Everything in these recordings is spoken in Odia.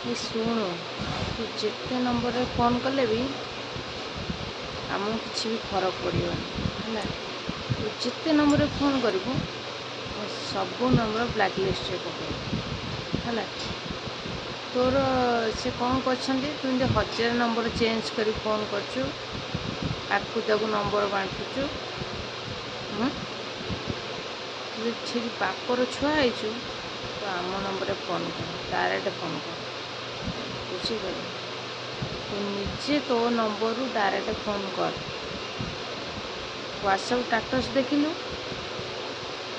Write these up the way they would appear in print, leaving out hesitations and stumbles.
ଏ ଶୁଣୁ, ତୁ ଯେତେ ନମ୍ବରରେ ଫୋନ୍ କଲେ ବି ଆମକୁ କିଛି ବି ଫରକ ପଡ଼ିବନି, ହେଲା। ତୁ ଯେତେ ନମ୍ବରରେ ଫୋନ୍ କରିବୁ, ମୁଁ ସବୁ ନମ୍ବର ବ୍ଲାକ୍ ଲିଷ୍ଟରେ ପକାଇବି, ହେଲା। ତୋର ସେ କ'ଣ କରିଛନ୍ତି? ତୁ ଏମିତି 1000 ନମ୍ବର ଚେଞ୍ଜ କରି ଫୋନ୍ କରୁଛୁ, ଆକୁ ତାକୁ ନମ୍ବର ବାଣ୍ଟୁଛୁ। ତୁ ଠିକ୍ ବାପର ଛୁଆ ହେଇଛୁ ତ ଆମ ନମ୍ବରରେ ଫୋନ୍ କର, ଡାଇରେକ୍ଟ ଫୋନ୍ କର, ବୁଝିପାରିଲୁ? ତୁ ନିଜେ ତୋ ନମ୍ବରରୁ ଡାଇରେକ୍ଟ ଫୋନ୍ କର। ହ୍ୱାଟ୍ସଆପ୍ ଷ୍ଟାଟସ୍ ଦେଖିଲୁ,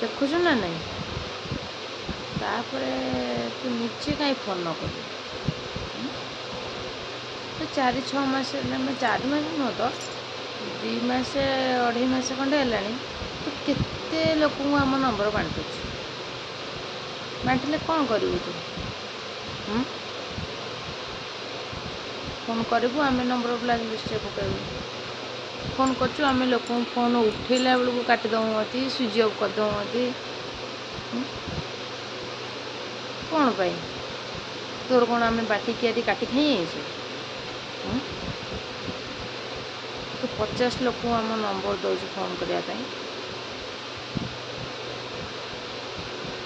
ଦେଖୁଛୁ ନା ନାହିଁ? ତାପରେ ତୁ ନିଜେ କାହିଁ ଫୋନ୍ ନ କଲୁ? ତ 4-6 ମାସ ହେଲା, 4 ମାସ ନୁହଁ ତ, 2 ମାସ 2.5 ମାସ ଖଣ୍ଡେ ହେଲାଣି, ତୁ କେତେ ଲୋକଙ୍କୁ ଆମ ନମ୍ବର ବାଣ୍ଟୁଛୁ? ବାଣ୍ଟିଲେ କ'ଣ କରିବୁ ତୁ? ଫୋନ୍ କରିବୁ, ଆମେ ନମ୍ବର ବ୍ଲାକ୍ ଲିଷ୍ଟରେ ପକାଇବୁ। ଫୋନ୍ କରୁଛୁ, ଆମେ ଲୋକଙ୍କୁ ଫୋନ୍ ଉଠେଇଲା ବେଳକୁ କାଟି ଦେଉଛନ୍ତି, ସୁଇଚ୍ ଅଫ୍ କରିଦେଉଛନ୍ତି। କ'ଣ ପାଇଁ? ତୋର କ'ଣ ଆମେ ବାଟି କିଆରି କାଟି ଖାଇ ଯାଇଛୁ? ତୁ 50 ଲୋକଙ୍କୁ ଆମ ନମ୍ବର ଦେଉଛୁ ଫୋନ୍ କରିବା ପାଇଁ।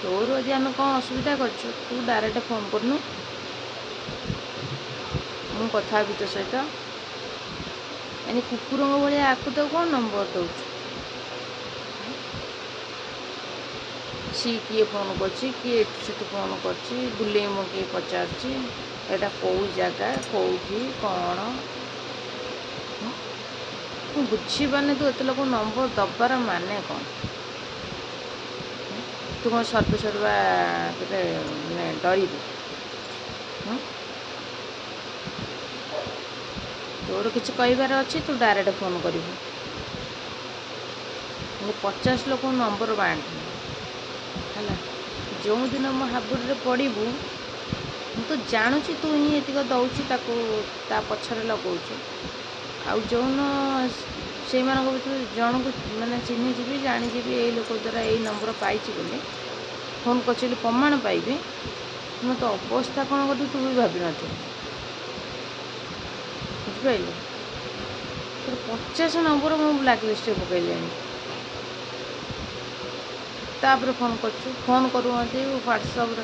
ତୋର ଯଦି ଆମେ କ'ଣ ଅସୁବିଧା କରିଛୁ, ତୁ ଡାଇରେକ୍ଟ ଫୋନ୍ କରୁନୁ, ମୁଁ କଥା ହେବି ତୋ ସହିତ। ଏନି କୁକୁରଙ୍କ ଭଳିଆ ଆକୁ ତାକୁ କ'ଣ ନମ୍ବର ଦେଉଛୁ? ସିଏ କିଏ ଫୋନ୍ କରୁଛି, କିଏ ଏଠୁ ସେଠୁ ଫୋନ୍ କରୁଛି, ବୁଲେଇ ମଗେଇ ପଚାରୁଛି ଏଇଟା କେଉଁ ଜାଗା, କେଉଁଠି କ'ଣ। ମୁଁ ବୁଝିପାରୁନି ତୁ ଏତେ ଲୋକଙ୍କୁ ନମ୍ବର ଦେବାର ମାନେ କ'ଣ? ତୁ କ'ଣ ସର୍ବେ ସର୍ବା ତୋତେ ମାନେ ଡରିବୁ? ତୋର କିଛି କହିବାର ଅଛି, ତୁ ଡାଇରେକ୍ଟ ଫୋନ୍ କରିବୁ। ମୁଁ 50 ଲୋକଙ୍କୁ ନମ୍ବର ବାଣ୍ଟିନି, ହେଲା। ଯେଉଁଦିନ ମୋ ହାବୁଡ଼ିରେ ପଡ଼ିବୁ, ମୁଁ ତ ଜାଣୁଛି ତୁ ହିଁ ଏତିକ ଦେଉଛୁ ତାକୁ, ତା ପଛରେ ଲଗାଉଛୁ। ଆଉ ଯେଉଁଦିନ ସେଇମାନଙ୍କ ଭିତରୁ ଜଣକୁ ମାନେ ଚିହ୍ନିଯିବି, ଜାଣିଯିବି ଏଇ ଲୋକ ଦ୍ୱାରା ଏଇ ନମ୍ବର ପାଇଛି ବୋଲି, ଫୋନ୍ କରିଛି ବୋଲି ପ୍ରମାଣ ପାଇବି, ମୁଁ ତ ଅବସ୍ଥା କ'ଣ କରିବି ତୁ ବି ଭାବିନଥିବୁ, ବୁଝିପାରିଲୁ? ତୋର 50 ନମ୍ବର ମୁଁ ବ୍ଲାକ୍ ଲିଷ୍ଟରେ ପକାଇଲିଣି। ତାପରେ ଫୋନ୍ କରୁଛୁ, ଫୋନ୍ କରୁନାହାନ୍ତି, ହ୍ୱାଟ୍ସଆପ୍ରେ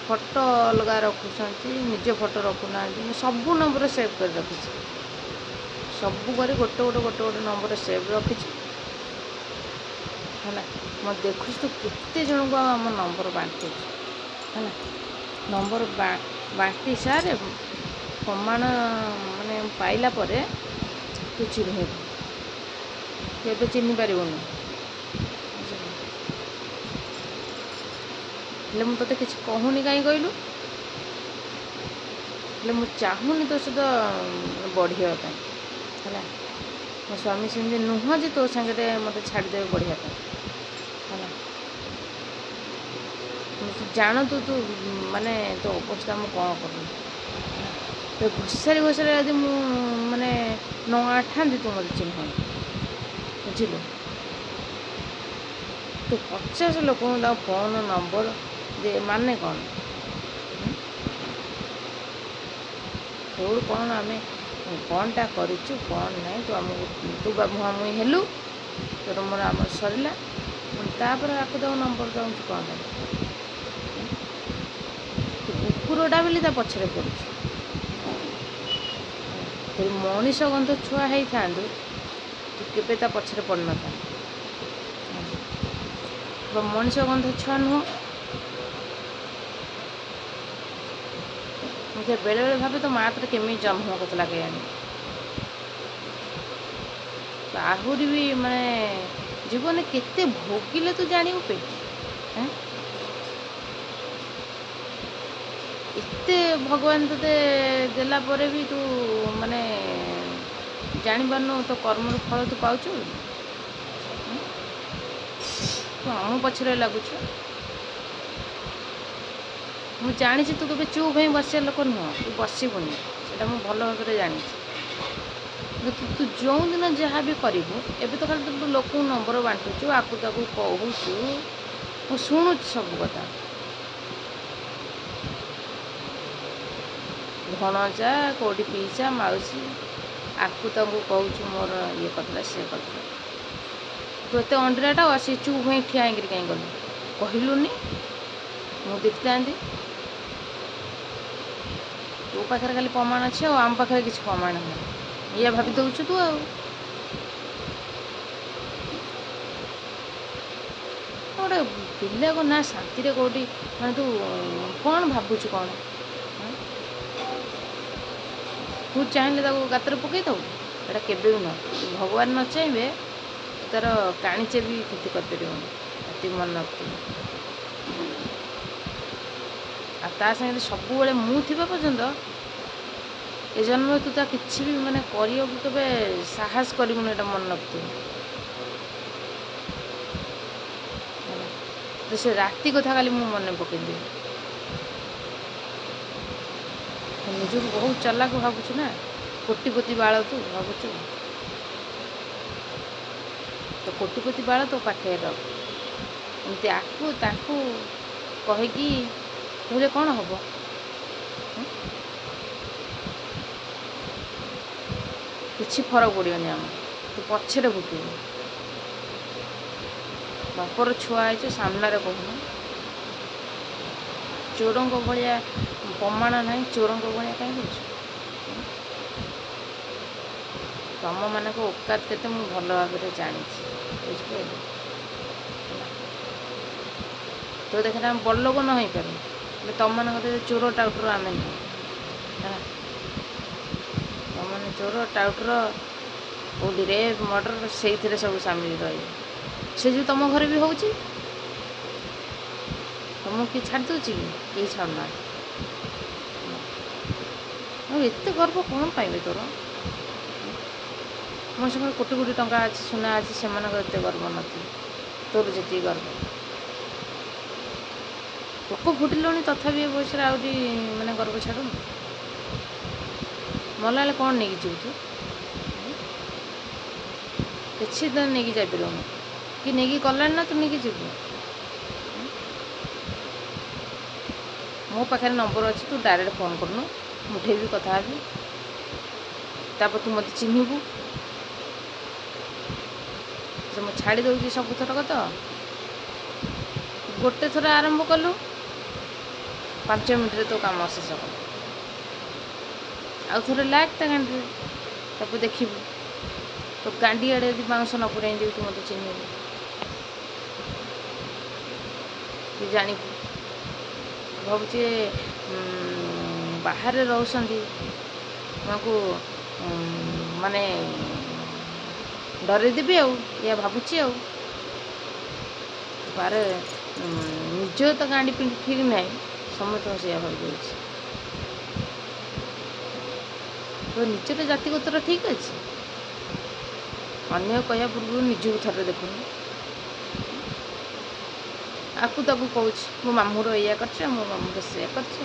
ଫଟୋ ଅଲଗା ରଖୁଛନ୍ତି, ନିଜ ଫଟୋ ରଖୁନାହାନ୍ତି। ମୁଁ ସବୁ ନମ୍ବର ସେଭ୍ କରି ରଖିଛି, ସବୁ କରି ଗୋଟେ ଗୋଟେ ଗୋଟେ ଗୋଟେ ନମ୍ବର ସେଭ୍ ରଖିଛି, ହେଲା। ମୁଁ ଦେଖୁଛି ତୁ କେତେ ଜଣଙ୍କୁ ଆଉ ଆମ ନମ୍ବର ବାଣ୍ଟୁଛୁ, ହେଲା। ନମ୍ବର ବାଣ୍ଟି ସାରେ ପ୍ରମାଣ ମାନେ ପାଇଲା ପରେ ତୁ ଚିହ୍ନିବୁ, କେବେ ଚିହ୍ନି ପାରିବୁନି। ହେଲେ ମୁଁ ତୋତେ କିଛି କହୁନି, କାହିଁ କହିଲୁ? ହେଲେ ମୁଁ ଚାହୁଁନି ତୋ ସହିତ ବଢ଼ିବା ପାଇଁ, ହେଲା। ମୋ ସ୍ୱାମୀ ସେମିତି ନୁହଁ ଯେ ତୋ ସାଙ୍ଗରେ ମୋତେ ଛାଡ଼ିଦେବେ ବଢ଼ିବା ପାଇଁ, ହେଲା। ଜାଣନ୍ତୁ ତୁ ମାନେ ତୋ ଅବସ୍ଥା ମୁଁ କ'ଣ କରିବି। ତ ଘୋଷାରି ଘୋଷାରି ଯଦି ମୁଁ ମାନେ ନ ଆଠାନ୍ତି, ତୁ ମୋତେ ଚିହ୍ନନ୍ତୁ, ବୁଝିଲୁ? ତୁ 50 ଲୋକଙ୍କୁ ତାଙ୍କ ଫୋନ୍ ନମ୍ବର ଦେ, ମାନେ କ'ଣ ତୋର? କ'ଣ ଆମେ କ'ଣଟା କରିଛୁ କ'ଣ ନାହିଁ? ତୁ ଆମକୁ ତୁ ବା ମୁହାଁମୁହିଁ ହେଲୁ, ତୋର ମୋର ଆମର ସରିଲା। ପୁଣି ତାପରେ ଆକୁ ତାକୁ ନମ୍ବର ଦେଉଛୁ କ'ଣ ପାଇଁ? ତୁ କୁକୁରଟା ବୋଲି ତା ପଛରେ ପଡ଼ୁଛୁ। ତୁ ମଣିଷ ଗନ୍ଧ ଛୁଆ ହେଇଥାନ୍ତୁ, ତୁ କେବେ ତା ପଛରେ ପଡ଼ିନଥାନ୍ତୁ। ମଣିଷ ଗନ୍ଧ ଛୁଆ ନୁହଁ। ମୁଁ ସେ ବେଳେବେଳେ ଭାବେ ତୋ ମା ତୋତେ କେମିତି ଜନ୍ମ କରିଥିଲା କେଜାଣି। ଆହୁରି ବି ମାନେ ଜୀବନରେ କେତେ ଭୋଗିଲେ ତୁ ଜାଣିବୁ ପେ? ଏତେ ଭଗବାନ ତୋତେ ଦେଲା ପରେ ବି ତୁ ମାନେ ଜାଣିପାରୁନୁ ତୋ କର୍ମର ଫଳ ତୁ ପାଉଛୁ। ତୁ ଆମ ପଛରେ ଲାଗୁଛୁ। ମୁଁ ଜାଣିଛି ତୁ କେବେ ଚୁପ୍ ହେଇ ବସିବା ଲୋକ ନୁହଁ, ତୁ ବସିବୁନି, ସେଇଟା ମୁଁ ଭଲ ଭାବରେ ଜାଣିଛି। ତୁ ଯେଉଁଦିନ ଯାହା ବି କରିବୁ, ଏବେ ତ ଖାଲି ତୁ ଲୋକଙ୍କୁ ନମ୍ବର ବାଣ୍ଟୁଛୁ, ଆକୁ ତାକୁ କହୁଛୁ, ମୁଁ ଶୁଣୁଛି ସବୁ କଥା। ଭଣଜା କେଉଁଠି ପିଇସା ମାଉସୀ, ଆକୁ ତାଙ୍କୁ କହୁଛୁ ମୋର ଇଏ କରିଦେଲା ସିଏ କରିଦେଲା। ତୁ ଏତେ ଅଣ୍ଡିରାଟା ଆଉ ସେ ଚୁପ୍ ହୋଇ ଠିଆ ହେଇକିରି କାହିଁ ଗଲୁ, କହିଲୁନି, ମୁଁ ଦେଖିଥାନ୍ତି। ତୋ ପାଖରେ ଖାଲି ପ୍ରମାଣ ଅଛି ଆଉ ଆମ ପାଖରେ କିଛି ପ୍ରମାଣ ନାହିଁ, ଇଏ ଭାବି ଦେଉଛୁ ତୁ। ଆଉ ଗୋଟେ ପିଲାକୁ ନା ଶାନ୍ତିରେ କେଉଁଠି, ମାନେ ତୁ କ'ଣ ଭାବୁଛୁ କ'ଣ? ତୁ ଚାହିଁଲେ ତାକୁ ଗାତରେ ପକାଇ ଦେବୁ, ଏଇଟା କେବେ ବି ନୁହଁ। ଭଗବାନ ନ ଚାହିଁବେ ତାର କାଣିଚେ ବି କ୍ଷତି କରିପାରିବନି, ଏତିକି ମନେ ରଖିଥିବୁ। ଆଉ ତା ସାଙ୍ଗରେ ସବୁବେଳେ ମୁଁ ଥିବା ପର୍ଯ୍ୟନ୍ତ ଏ ଜନ୍ମରେ ତୁ ତା କିଛି ବି ମାନେ କରିବାକୁ କେବେ ସାହସ କରିବୁନି, ଏଇଟା ମନେ ରଖିଥିବୁ। ହେଲା ତ ସେ ରାତି କଥା ଖାଲି ମୁଁ ମନେ ପକେଇଦେବି। ନିଜକୁ ବହୁତ ଚାଲାକ ଭାବୁଛୁ ନା, କୋଟିପତି ବାଳ ତୁ ଭାବୁଛୁ, ତ କୋଟିପତି ବାଳ ତୋ ପାଖରେ ରଖ। ଏମିତି ଆକୁ ତାକୁ କହିକି କହିଲେ କ'ଣ ହବ? କିଛି ଫରକ ପଡ଼ିବନି ଆମକୁ, ତୁ ପଛରେ ଭୁକିବୁ। ବାପର ଛୁଆ ହେଇଛୁ, ସାମ୍ନାରେ କହୁନୁ। ଚୋରଙ୍କ ଭଳିଆ ପ୍ରମାଣ ନାହିଁ, ଚୋରଙ୍କ ଭଳିଆ କାହିଁ କହୁଛୁ? ତମମାନଙ୍କ ଔକାତ କେତେ ମୁଁ ଭଲ ଭାବରେ ଜାଣିଛି, ବୁଝିପାରିଲୁ? ତୋ ଦେଖରେ ଆମେ ବଡ଼ ଲୋକ ନ ହେଇପାରୁ, ହେଲେ ତମମାନଙ୍କ ଚୋର ଟାଉଟର ଆମେ ନୁହଁ। ହେଲା, ତମମାନେ ଚୋର ଟାଉଟର କେଉଁଠି ରେପ୍ ମର୍ଡ଼ର ସେଇଥିରେ ସବୁ ସାମିଲ ରହିବେ। ସେ ଯେଉଁ ତମ ଘରେ ବି ହେଉଛି, ତମକୁ କିଏ ଛାଡ଼ି ଦେଉଛି କି? କେହି ଛାଡ଼ୁନାହାନ୍ତି। ଆଉ ଏତେ ଗର୍ବ କ'ଣ ପାଇବେ ତୋର? ମଣିଷଙ୍କର କୋଟି କୋଟି ଟଙ୍କା ଅଛି, ସୁନା ଅଛି, ସେମାନଙ୍କର ଏତେ ଗର୍ବ ନଥିବ ତୋର ଯେତିକି ଗର୍ବ। ପୋକ ଫୁଟିଲଣି ତଥାପି ଏ ବୟସରେ ଆହୁରି ମାନେ ଗର୍ବ ଛାଡ଼ୁନି। ମଲା ହେଲେ କ'ଣ ନେଇକି ଯିବୁ ତୁ? କିଛି ତ ନେଇକି ଯାଇପାରିବୁନି, କି ନେଇକି ଗଲାଣି ନା ତୁ ନେଇକି ଯିବୁ? ମୋ ପାଖରେ ନମ୍ବର ଅଛି, ତୁ ଡାଇରେକ୍ଟ ଫୋନ୍ କରୁନୁ, ମୁଁ ଉଠେଇବି, କଥା ହେବି, ତାପରେ ତୁ ମୋତେ ଚିହ୍ନିବୁ। ମୁଁ ଛାଡ଼ି ଦେଉଛି ସବୁଥରକ ତ, ଗୋଟେ ଥର ଆରମ୍ଭ କଲୁ 5 ମିନିଟ୍ରେ ତୋ କାମ ଶେଷ କଲୁ। ଆଉ ଥରେ ଲାଗ ତା ଗାଣ୍ଡିରେ, ତାକୁ ଦେଖିବୁ ତୋ ଗାଣ୍ଡି ଆଡ଼େ ଯଦି ବାଉଁଶ ନ ପୁରାଇ ଦେବି ତୁ ମୋତେ ଚିହ୍ନିବୁ, ତୁ ଜାଣିବୁ। ଭାବୁଛି ବାହାରେ ରହୁଛନ୍ତି ତାଙ୍କୁ ମାନେ ଡରେଇଦେବି ଆଉ, ଇୟା ଭାବୁଛି। ଆଉ ବାହାରେ ନିଜ ତ ଗାଣ୍ଡି ପିଣ୍ଡି ଠିକ୍ ନାହିଁ, ସମସ୍ତଙ୍କୁ ସେଇଆ ଭାବି ଦେଉଛି। ତ ନିଜର ଜାତିଗତର ଠିକ୍ ଅଛି, ଅନ୍ୟ କହିବା ପୂର୍ବରୁ ନିଜକୁ ଥରେ ଦେଖୁନୁ। ଆକୁ ତାକୁ କହୁଛି ମୋ ମାମୁଁର ଏଇଆ କରିଛ, ମୋ ମାମୁଁର ସେଇଆ କରିଛ।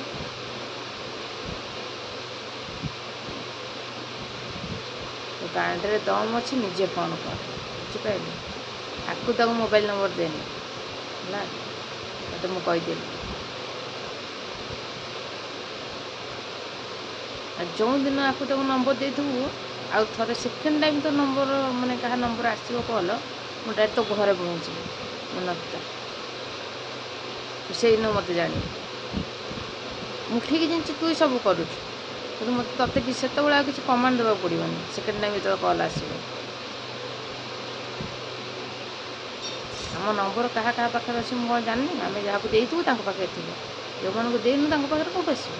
ଗାଣ୍ଡିରେ ଦମ୍ ଅଛି, ନିଜେ ଫୋନ୍ କର, ବୁଝିପାରିଲୁ? ଆକୁ ତାକୁ ମୋବାଇଲ୍ ନମ୍ବର ଦେନି, ହେଲା ତତେ ମୁଁ କହିଦେଲି। ଆଉ ଯେଉଁଦିନ ଆକୁ ତାକୁ ନମ୍ବର ଦେଇଥିବୁ, ଆଉ ଥରେ ସେକେଣ୍ଡ ଟାଇମ୍ ତୋ ନମ୍ବର ମାନେ କାହା ନମ୍ବର ଆସିବ କଲ୍, ମୁଁ ଡାଇରେକ୍ଟ ତୋ ଘରେ ପହଞ୍ଚିବି, ମନେ ରଖିଥା। ସେଇଦିନ ମୋତେ ଜାଣିବୁ। ମୁଁ ଠିକ୍ ଜାଣିଛି ତୁ ସବୁ କରୁଛୁ, କିନ୍ତୁ ମୋତେ ତୋତେ କି ସେତେବେଳେ ଆଉ କିଛି କମାଣ୍ଡ ଦେବାକୁ ପଡ଼ିବନି। ସେକେଣ୍ଡ ଟାଇମ୍ ଯେତେବେଳେ କଲ୍ ଆସିବ, ଆମ ନମ୍ବର କାହା କାହା ପାଖରେ ଅଛି ମୁଁ କ'ଣ ଜାଣିନି? ଆମେ ଯାହାକୁ ଦେଇଥିବୁ ତାଙ୍କ ପାଖରେ ଥିବ, ଯେଉଁମାନଙ୍କୁ ଦେଇନୁ ତାଙ୍କ ପାଖରେ କେଉଁଠୁ ଆସିବ?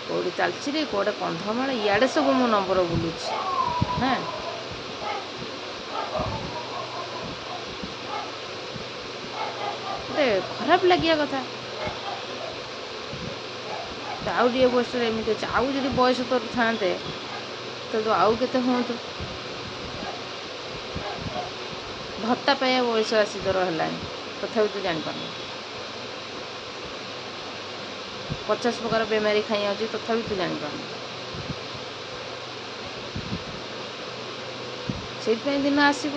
କେଉଁଠି ତାଲଚିରେ, କେଉଁଠି କନ୍ଧମାଳ, ଇଆଡ଼େ ସବୁ ମୋ ନମ୍ବର ବୁଲୁଛି ନା। ଗୋଟେ ଖରାପ ଲାଗିବା କଥା। ଆଉ ଟିକେ ବୟସରେ ଏମିତି ଅଛି, ଆଉ ଯଦି ବୟସ ତୋର ଥାନ୍ତେ ତ ତୁ ଆଉ କେତେ ହୁଅନ୍ତୁ। ଭତ୍ତା ପାଇବା ବୟସ ଆସି ତୋର ହେଲାଣି, ତଥାପି ତୁ ଜାଣିପାରୁନୁ। 50 ପ୍ରକାର ବେମାରୀ ଖାଇ ଯାଉଛି, ତଥାପି ତୁ ଜାଣିପାରୁନୁ। ସେଇଥିପାଇଁ ଦିନ ଆସିବ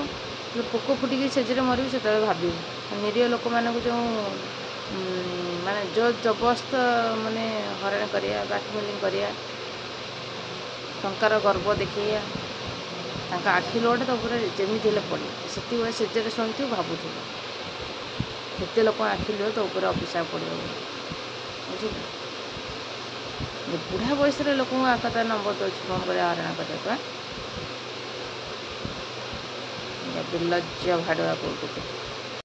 ପୋକ ଫୁଟିକି ସେଜରେ ମରିବୁ, ସେତେବେଳେ ଭାବିବୁ। ନିରୀହ ଲୋକମାନଙ୍କୁ ଯେଉଁ ମାନେ ଜୋର ଜବରଦସ୍ତ ମାନେ ହଇରାଣ କରିବା, ବ୍ଲାକମେଲିଂ କରିବା, ଟଙ୍କାର ଗର୍ବ ଦେଖେଇବା। ତାଙ୍କ ଆଖି ଲୁହଟା ତ ଉପରେ ଯେମିତି ହେଲେ ପଡ଼ିବ। ସେତିକିବେଳେ ସେଜରେ ଶୁଣିଥିବୁ, ଭାବୁଥିବୁ କେତେ ଲୋକ ଆଖି ଲୁହ ତୋ ଉପରେ ଅଭିଶାପ ପଡ଼ିବ ବୋଲି, ବୁଝିଲୁ? ବୁଢ଼ା ବୟସରେ ଲୋକଙ୍କୁ ଆଖ ତା ନମ୍ବର ଦେଉଛି ଫୋନ୍ କରିବା, ହଇରାଣ କରିବାକୁ। ନିର୍ଲଜ୍ଜ ଭାଡ଼ୁଆ କେଉଁ ଗୋଟେ।